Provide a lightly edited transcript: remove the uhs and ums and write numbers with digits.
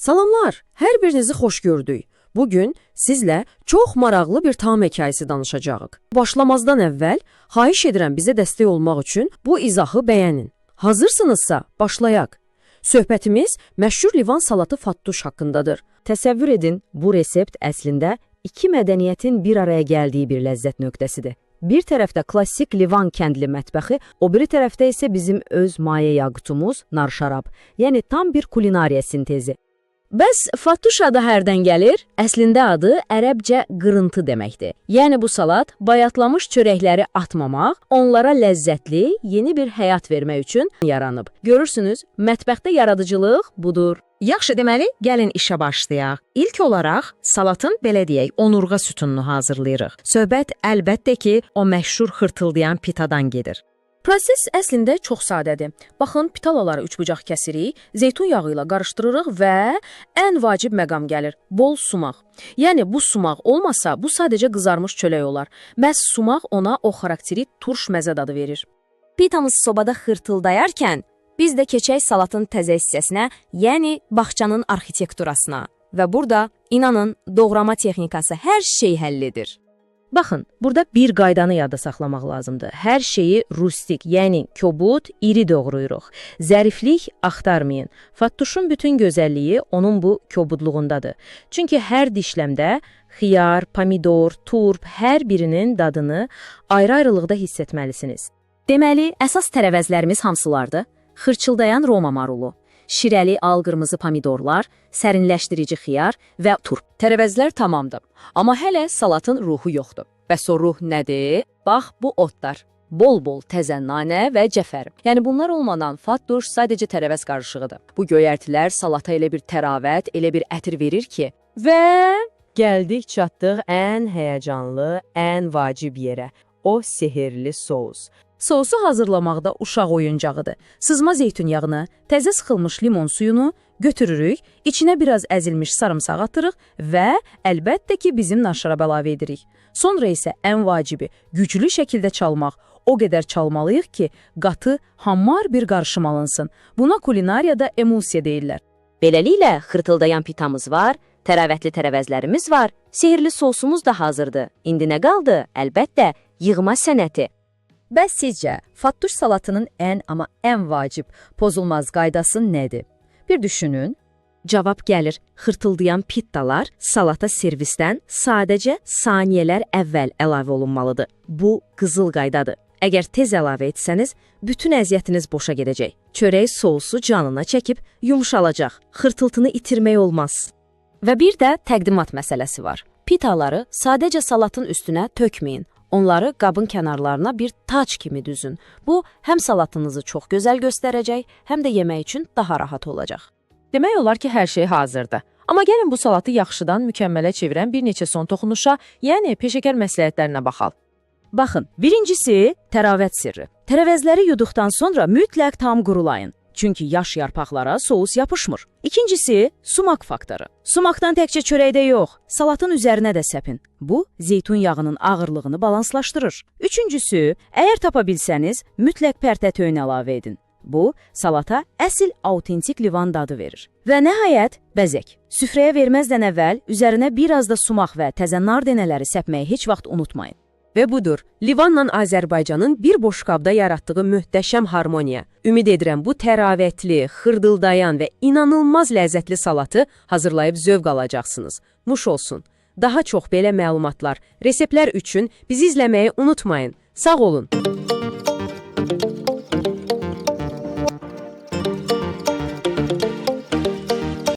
Salamlar, hər birinizi xoş gördük. Bugün sizlə çox maraqlı bir taam hekayəsi danışacağıq. Başlamazdan əvvəl xahiş edirəm bizə dəstək olmaq üçün bu izahı bəyənin. Hazırsınızsa başlayaq. Söhbətimiz məşhur Livan salatı fattuş haqqındadır. Təsəvvür edin, bu resept əslində iki mədəniyyətin bir araya gəldiyi bir ləzzət nöqtəsidir. Bir tərəfdə klassik Livan kəndli mətbəxi, o biri tərəfdə isə bizim öz maye yaqutumuz, nar şarab. Yəni tam bir kulinariya sintezi. Bəs fattuş adı hardan gəlir? Əslində adı ərəbcə qırıntı deməkdir. Yəni bu salat bayatlamış çörəkləri atmamaq, onlara ləzzətli, yeni bir həyat vermək üçün yaranıb. Görürsünüz, mətbəxdə yaradıcılıq budur. Yaxşı, deməli, gəlin işə başlayaq. İlk olaraq salatın belə deyək, onurğa sütununu hazırlayırıq. Söhbət əlbəttə ki, o məşhur xırtıldayan pitadan gedir. Proses əslində çox sadədir. Baxın, pitalaları üçbucaq kəsirik, zeytun yağı ilə qarışdırırıq və ən vacib məqam gəlir: bol sumaq. Yəni bu sumaq olmasa, bu sadəcə qızarmış çörək olar. Məhz sumaq ona o xarakterik turş məzə dadı verir. Pitamız sobada xırtıldayarkən, biz də keçək salatın təzə hissəsinə, yəni bağçanın arxitekturasına. Və burada, inanın, doğrama texnikası hər şeyi həll edir. Baxın, burada bir qaydanı yadda saxlamaq lazımdır. Hər şeyi rustik, yəni kobud, iri doğrayırıq. Zəriflik axtarmayın. Fattuşun bütün gözəlliyi onun bu kobudluğundadır. Çünki hər dişləmdə xiyar, pomidor, turp hər birinin dadını ayrı-ayrılıqda hiss etməlisiniz. Deməli, əsas tərəvəzlərimiz hansılardır? Xırçıldayan Roma marulu, şirəli al-qırmızı pomidorlar, sərinləşdirici xiyar və turp. Tərəvəzlər tamamdır. Amma hələ salatın ruhu yoxdur. Bəs o ruh nədir? Bax, bu otlar. Bol-bol təzə nanə və cəfər. Yəni bunlar olmadan fattuş sadəcə tərəvəz qarışığıdır. Bu göyərtilər salata elə bir təravət, elə bir ətir verir ki, və gəldik çatdıq ən həyəcanlı, ən vacib yerə. O sehirli sous. Sousu hazırlamaqda uşaq oyuncağıdır. Sızma zeytun yağını, təzə sıxılmış limon suyunu götürürük, içinə biraz əzilmiş sarımsaq atırıq və əlbəttə ki, bizim nar şarab əlavə edirik. Sonra isə ən vacibi güclü şəkildə çalmaq. O qədər çalmalıyıq ki, qatı, hammar bir qarışım alınsın. Buna kulinariyada emulsiya deyirlər. Beləliklə, xırtıldayan pitamız var, təravətli tərəvəzlərimiz var, sehirli sosumuz da hazırdır. İndi nə qaldı? Əlbəttə, yığma sənəti. Bəs sizcə, fattuş salatının ən amma ən vacib, pozulmaz qaydası nədir? Bir düşünün. Cavab gəlir. Xırtıldayan pittalar salata servisdən sadəcə saniyələr əvvəl əlavə olunmalıdır. Bu qızıl qaydadır. Əgər tez əlavə etsəniz, bütün əziyyətiniz boşa gedəcək. Çörək sousu canına çəkib yumşalacaq. Xırtıltını itirmək olmaz. Və bir də təqdimat məsələsi var. Pitaları sadəcə salatın üstünə tökməyin. Onları qabın kənarlarına bir tac kimi düzün. Bu, həm salatınızı çox gözəl göstərəcək, həm də yemək üçün daha rahat olacaq. Demək olar ki, hər şey hazırdır. Amma gəlin bu salatı yaxşıdan mükəmmələ çevirən bir neçə son toxunuşa, yəni peşəkar məsləhətlərinə baxaq. Baxın, birincisi təravət sirri. Tərəvəzləri yuduqdan sonra mütləq tam qurulayın. Çünki yaş yarpaqlara sous yapışmır. İkincisi, sumaq faktoru. Sumaqdan təkcə çörəkdə yox, salatın üzərinə də səpin. Bu, zeytun yağının ağırlığını balanslaşdırır. Üçüncüsü, əgər tapa bilsəniz, mütləq pərtətöyin əlavə edin. Bu, salata əsl autentik Livan dadı verir. Və nəhayət, bəzək. Süfrəyə verməzdən əvvəl üzərinə biraz da sumaq və təzə nar dənələri səpməyi heç vaxt unutmayın. Və budur, Livanla Azərbaycanın bir boşqabda yaratdığı möhtəşəm harmoniya. Ümid edirəm bu təravətli, xırdıldayan və inanılmaz ləzzətli salatı hazırlayıb zövq alacaqsınız. Nuş olsun. Daha çox belə məlumatlar, reseptlər üçün bizi izləməyi unutmayın. Sağ olun.